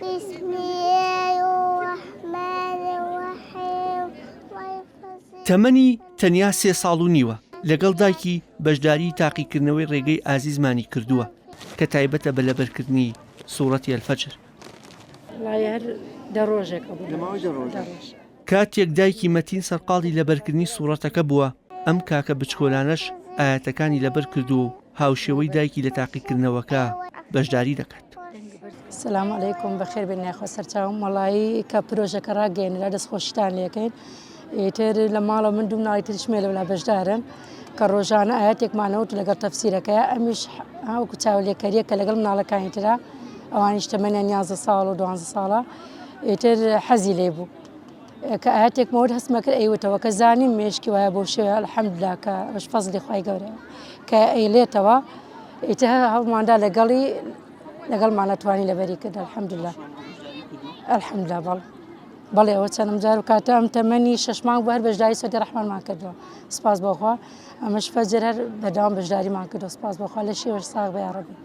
بسم اللە الرحمن الرحیم والفجر. تەمەنی تەنیا سێ ساڵ و نیوە، لەگەڵ دایکی بەشداریی تاقیکردنەوەی ڕێگەی ئازیزمانی کردووە کە تایبەتە بە لەبەرکردنی سوڕەتی الفجر. وەڵایی هەر دە ڕۆژێکە بوو. لە ماوەی دە ڕۆژ. کاتێک دایکی مەتین سەرقاڵی لەبەرکردنی سوڕەتەکە بووە، ئەم کاکە بچکۆلانەش ئایەتەکانی لەبەر کردووە و هاوشێوەی دایکی لە تاقیکردنەوەکە بەشداری دەکات. سلام علیکم بەخێر بێن یاخوا سەرچاوم وەڵایی کە پرۆژەکە ڕاگەیەنرا دەست خۆشیتان لێکەین ئیتر لە ماڵەوە من دوو مناڵی تریشم هەیە لەولا بەشدارن کە ڕۆژانە ئاەتێکمانەوت لەگەڵ تەفسیرەکەی ئەمیش هاوکو چاولێکەریە کە لەگەڵ مناڵەکانی ترا ئەوانیش تەمەنیان 11 ساڵ و 12 ساڵە ئیتر حەزی لێ بوو کە ئاەتێکمەوت هەستمە کرد ئەیوتەوە کە زانیم مێشکی وایە بۆ شێوە الحەمدلله کە ئەوش فەزلی خوای گەورەیە کە ئەیلێتەوە ئیتر هەوڵماندا لەگەڵی لەگەڵمانە توانی لەبەری کرد الحەمدلله الحەمدلله بەڵێ بەڵێ ئەوە چەندم جار و کاتە ئەم تەمەنی شەش مانگ بوو هەر بەشداری سەدی ڕەحمانمان کردووە سپاس بۆخوا ئەمەش فەجر هەر بەردەوام بەشداریمان کردووە سپاس بۆخوا لە شێوەش ساغ بە یاڕەبی.